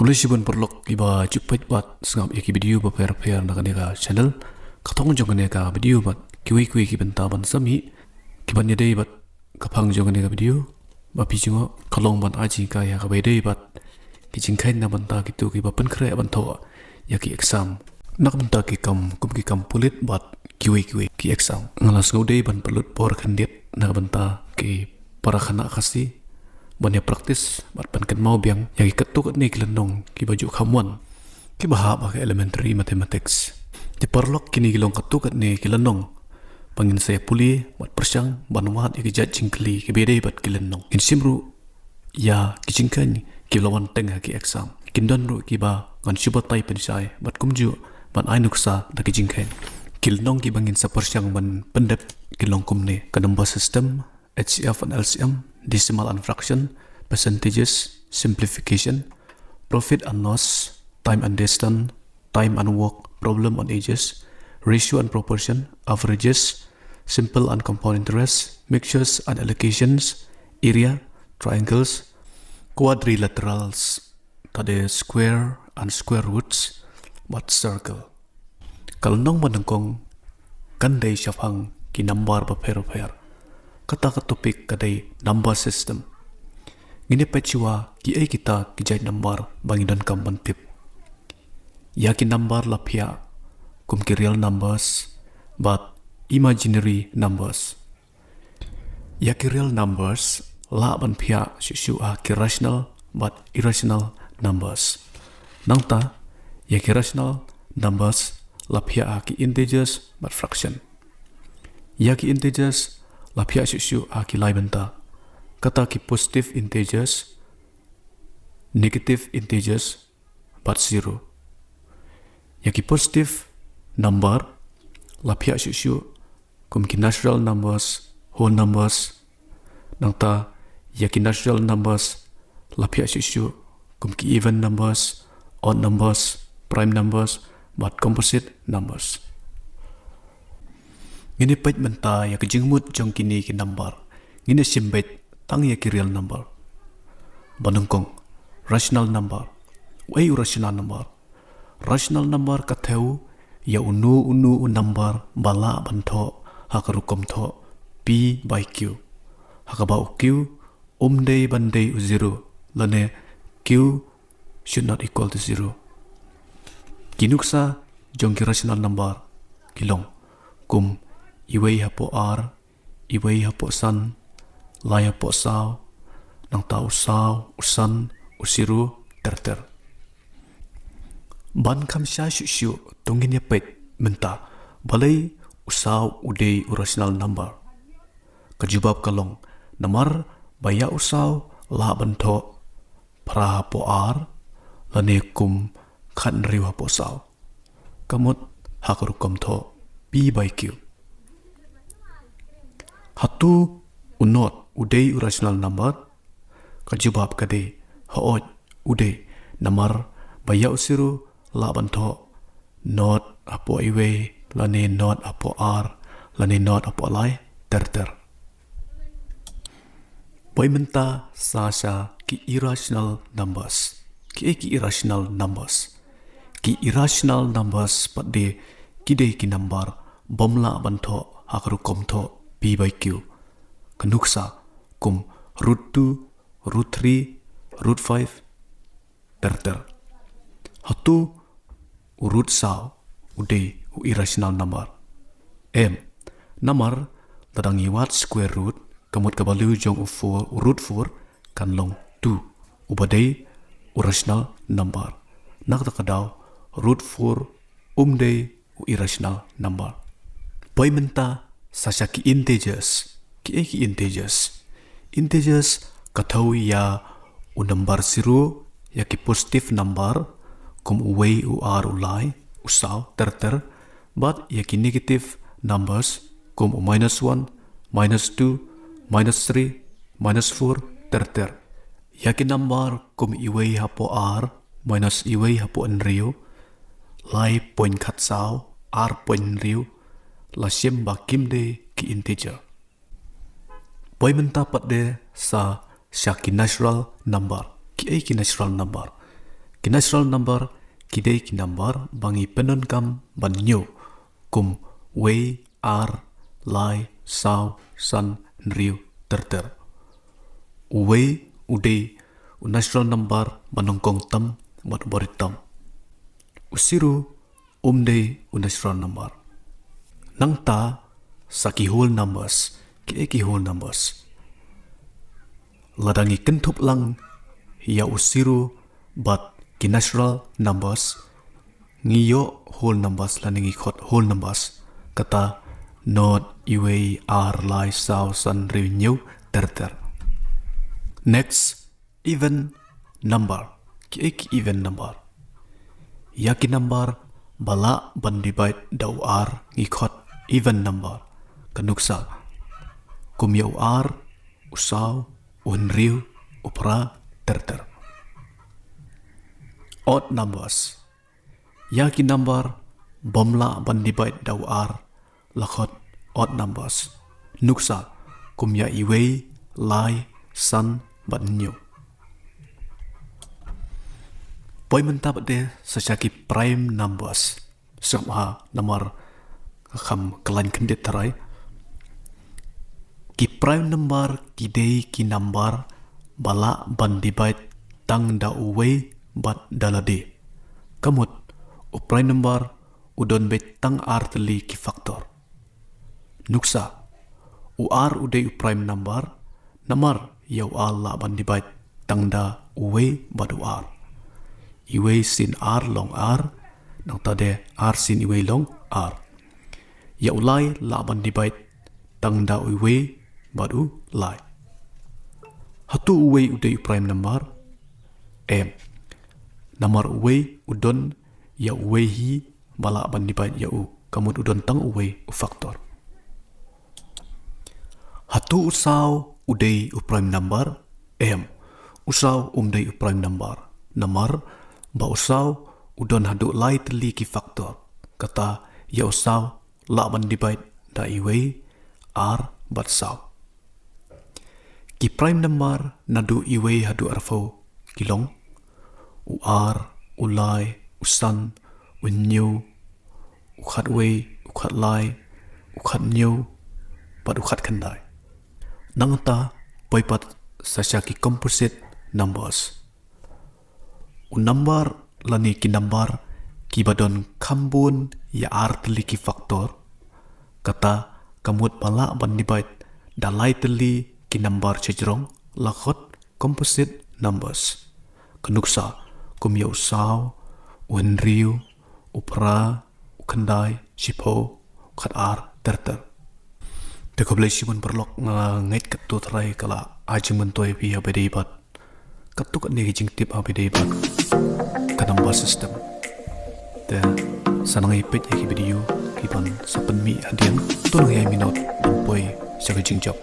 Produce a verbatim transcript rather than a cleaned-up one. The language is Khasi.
Khublei shibun paralok kiba ju peit bad sngap ïa ki video bapher bapher na kane ka channel. Ka thong jong kane ka video bad kiwei kiwei ki bynta ban sngap, kiban ïadei bad ka phang jong kane ka video, ba phi ju ngi ka long ban ai jingkyrkhu ïa kaba ïadei bad ki jingkheiñ na bynta kito kiba pynkhreh ban thoh ïa ki exam, na ka bynta ki kam kum ki kam pulit bad kiwei kiwei ki exam. Nga la sngewdei ban pynlut por khyndiat na ka bynta ki para khynnah Khasi ban ïa practice bad pynkynmaw biang ïa ki katto katne ki lynnong kiba ju kham wan, kiba hap ha ka elementary mathematics. Te paralok, kine ki long katto katne ki lynnong ba ngin sa ïa pule bad pyrshang ban wad ïa ki jait jingkylli kiba ïadei bad ki lynnong. Ngin shim ruh ïa ki jingkheiñ kiba la wan teng ha ki exam. Kin don ruh kiba ngan shu batai pynshai bad kumjuh ban ai nuksa da ki jingkheiñ. Ki lynnong kiba ngin sa pyrshang ban pyndep ki long kumne: ka number system, H C F and L C M, decimal and fraction, percentages, simplification, profit and loss, time and distance, time and work, problem and ages, ratio and proportion, averages, simple and compound interest, mixtures and allocations, area, triangles, quadrilaterals, ka dei square and square roots, bad circle. Ka lynnong ba nyngkong kan dei shaphang ki nambar bapher bapher. Kata ka topic ka dei number system. Ngin ïa peit shuwa kiei kita ki jait nambar ba ngi donkam ban tip. Ïa ki nambar la phiah kum ki real numbers bad imaginary numbers. Ïa ki real numbers lah ban phiah shuh shuh ha ki rational bad irrational numbers. Nangta, ïa ki rational numbers la phiah ha ki integers bad fraction. Ïa ki integers la phiah shuh shuh ha ki lai bynta. Kata ki positive integers, negative integers, bad zero. Ïa ki positive number la phiah shuh shuh kum ki natural numbers, whole numbers. Nangta ïa ki natural numbers la phiah shuh shuh kum ki even numbers, odd numbers, prime numbers, bad composite numbers. Ngin ïa peit mynta ïa ka jingmut jong kine ki nambar. Ngin ïa shim beit tang ïa ki real number. Ba nyngkong, rational number. Uei u rational number? Rational number ka thew ïa uno uno u number ba lah ban thoh ha ka rukom thoh P by Q, ha kaba u Q um dei ban dei u zero, lane Q should not equal to zero. Ki nuksa jong ki rational number ki long kum iwei hapoh ar, iwei hapoh san, lai hapoh saw, nangta u saw, u san, u zero, ter ter. Ban kham shai shuh shuh, to ngin ïa peit mynta balei u saw u dei u rational number. Ka jubab ka long namar ba ïa u saw lah ban thoh phra hapoh ar, lane kum khathynriew hapoh saw. Ka mut ha ka rukom thoh P by Q. Hato u nought u dei u rational number? Ka jubab ka dei, hooid u dei, namar ba ïa u zero lah ban thoh nought hapoh iwei, lane nought hapoh ar, lane nought hapoh lai, ter ter. Poi mynta sa sha ki irrational numbers. Kiei ki irrational numbers? Ki irrational numbers pat de ki dei ki nambar bym lah ban thoh ha ka rukom thoh P by Q. Ka nuksa kum root two, root three, root five, ter ter. Hato u root saw u dei u irrational number? Em, namar lada ngi wad square root, ka mut ka value jong u four, u root four, kan long two, uba dei u rational number. Na kata ka daw, root four um dei u irrational number. Poi mynta sa sha ki integers. Kiei ki integers? Integers ka thew ïa u number zero, ïa ki positive number kum uwei, u ar, u lai, u saw, ter ter, bad ïa ki negative numbers kum u minus one, minus two, minus three, minus four, ter ter. Ïa ki nambar kum iwei hapoh ar, minus iwei hapoh hynriew, lai point khatsaw, ar point hynriew, la shim ba kim dei ki integer. Poi mynta pat de sa sha ki natural number. Kiei ki natural number? Ki natural number ki dei ki number ba ngi pyndonkam ban ñiew, kum wei, ar, lai, saw, san, hynriew, ter ter. U wei u dei u natural number ba nyngkong tam bad u ba rit tam. U zero um dei u natural number. Nangta sa ki whole numbers. Kiei ki whole numbers? Lada ngi kynthup lang ïa u zero bad ki natural numbers, ngi ïoh whole numbers lane ngi khot whole numbers. Kata nod, iwei, ar, lai, saw, san, hynriew, hynñiew, ter ter. Next, even number. Kiei ki even number? Ïa ki number ba lah ban divide da u ar ngi khot even number. Ka nuksa, kum ïa u ar, u saw, u hynriew, u phra, ter ter. Odd numbers. Ïa ki number bym lah ban divide da u ar la khot odd numbers. Nuksa, kum ïa iwei, lai, san bad hynñiew. Poi mynta pat de sa sha ki prime numbers. Sngap ha, namar kham khlaiñ khyndiat tharai. Ki prime number ki dei ki number ba lah ban divide tang da uwei bad da lade. Ka mut, u prime number u don beit tang ar tylli ki factor. Nuksa, u ar u dei u prime number, namar ïa u ar lah ban divide tang da uwei bad u ar. Iwei sien ar long ar, nangta de ar sien iwei long ar. Ïa u lai lah ban divide tang da uwei bad u lai. Hato uwei u dei u prime number? Em. Namar uwei u don ïa uwei hi ba lah ban divide ïa u. Ka mut u don tang uwei u factor. Hato u saw u dei u prime number? Em. U saw um dei u prime number. Namar ba u saw u don haduh lai tylli ki factor. Kata ïa u saw lah ban divide da iwei, ar bad saw. Ki prime number naduh iwei haduh arphew ki long: u ar, u lai, u san, u hynñiew, u khatwei, u khatlai, u khathynñiew bad u khatkhyndai. Nangta poi pat sa sha ki composite numbers. U number lane ki number kiba don kham bun ïa ar tylli ki factor, kata ka mut ba lah ban divide da lai tylli ki number shajrong, la khot composite numbers. Ka nuksa, kum ïa u saw, u hynriew, u phra, u khyndai, shiphew, khatar, ter ter. Te khublei shibun paralok, nga ngeit katto tharai ka la ai jingmyntoi ïa phi ha ba dei bad katto katne ki jingtip ha ba dei bad ka number system. Te sa nang ïa peit ïa ki video ki ban sa pynmih hadien. To nang ïa minot ban poi sha ka jingjop.